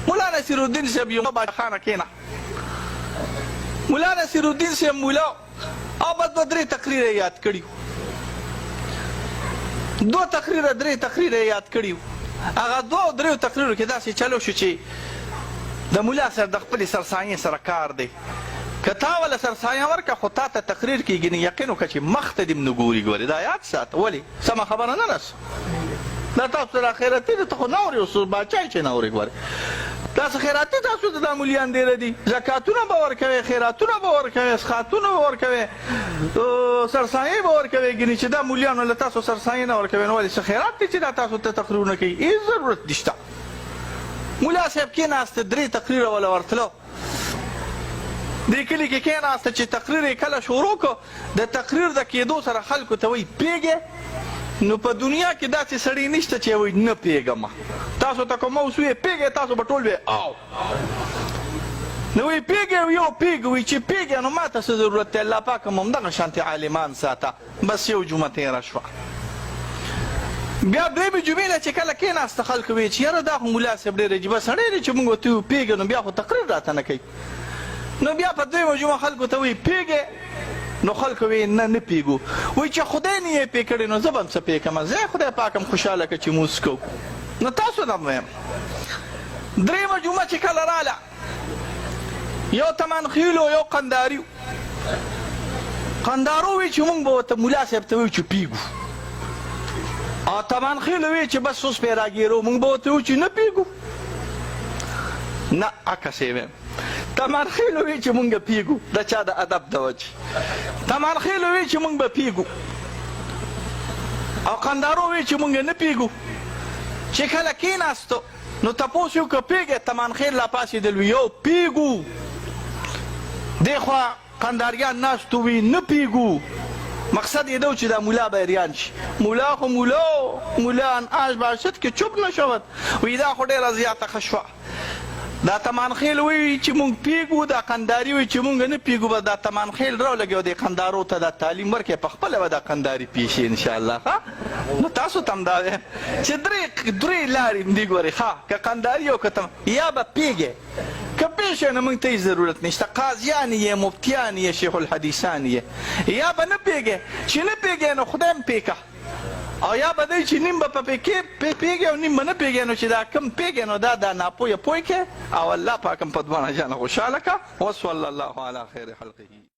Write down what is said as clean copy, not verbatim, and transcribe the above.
مولا نصیرالدین صاحب یو باچاخانه کېنه. مولا نصیرالدین صاحب مولا او بس دوه درې تقریره یې یاد کړي وو. دوه تقریره درې تقریره یې یاد کړي وو. هغه دوه او دریو تقریرو کې داسې چلو شو چې د مولا صاحب د خپلې سرسایې سره کار دی. که تا وله سرسایه ورکړه خو تاته تقریر کیږي نو یقین وکړه چې مخ ته دې هم نه ګوري ګورې دا یاد ساته. ولې؟ سمه خبره نه ده. دا تاسو ته خیراتی ده ته خو نه اورې اوس باچا یې چې نه اورې ګورې تاسو خیراتی تاسو ته دا مولیان ډېر دي زکاتونه به ورکوي خیراتونه به ورکوي اسقاطونه به ورکوي سرسایې به ورکوي ګنې چې دا مولیانو له تاسو سرسایې نه ورکوي نو ولې څه خیرات دی چې دا تاسو ته تقریرونه کوي هېڅ ضرورت نشته ملا صاحب کېناسته درې تقریره وله ورتلو دې کلي کې کېناسته چې تقریر یې کله شروع کړ، د تقریر د کېدو سره خلکو ته وایي پوهېږې؟ نو په دنیا کې داسې سړی نشته چې وایي نه پوهېږم. تاسو ته که ما اوس ووایي پوهېږې؟ تاسو به ټول وایئ او. نو وایي پوهېږې؟ یو پوهېږو. وایي چې پوهېږې نو ماته څه ضرورت دی، الله پاک هم همدغه شانتې عالمان ساته. بس یو جمعه تېره شوه. بیا دویمې جمعې له چې کله کېناسته خلکو ویې چې یاره دا خو ملا صاحب ډېر عجیبه سړی دی چې موږ ورته ویو پوهېږې نو بیا خو تقریر راته نه کوي. نو بیا په دویمه جمعه خلکو ته وایي پوهېږې؟ نو خلکو ویې نه نه پوهېږو. وایي چې خدای نه یې پوه کړی نو زه به هم څه پوه کړم، ځای خدای پاک هم خوشحاله کړه چې مونځ کوو. نو تاسو ته هم وایم درېیمه جمعه چې کله راله یو تمانخیل او یو قنداری قندارو وی چې مونږ به ورته ملا صاحب ته ویو چې پیږو او تمانخیل وی چې بس اوس پې راګیرو مونږ به ورته ویو چې نه پیږو نه عکس یې ویم تمانخیل وی چې مونږ پیږو د چا د ادب د وجې تمانخیل وی چې مونږ به پیږو او قندارو وی چې مونږ نه پیږو چې کله کېناستو نو تپوس یې وکړ، پېږی؟ تمانخېل لا پاڅېدل وي، یو پېږو. دې خوا قنداریان ناست وي، نه پېږو. مقصد یې دا و چې دا ملا به اریان شي. ملا خو ملا و، ملا ان آش باشد که چوپ نه شود. وي دا خو ډېره زیاته ښه شوه. دا تمانخېل وایي چې مونږ پېږو، دا قنداري وایي چې مونږ نه پېږو، بس دا تمانخېل راولګي او دې قندارو ته دا تعلیم ورکړي، پخپله به دا قنداري پېه شي انشاءالله. ښه نو تاسو ته هم دا وایم چې درې درې لارې هم دي ګورې ښه که قنداري او که تم یا به پېږې که پېه شې نو موږ ته هېڅ ضرورت نشته قاضیان یې مفتیان یې شیخ الحدیثان یې یا به نه پېږې چې نه پېږې نو خدای هم پې که او یا به دی چې نیم به په پې پېږې او نیم به نه پېږې نو چې دا کم پېږې نو دا دا ناپوهه پوه کې او الله پاک هم په دواړه جانه خوشحاله که وصلی الله علی خیر خلقه.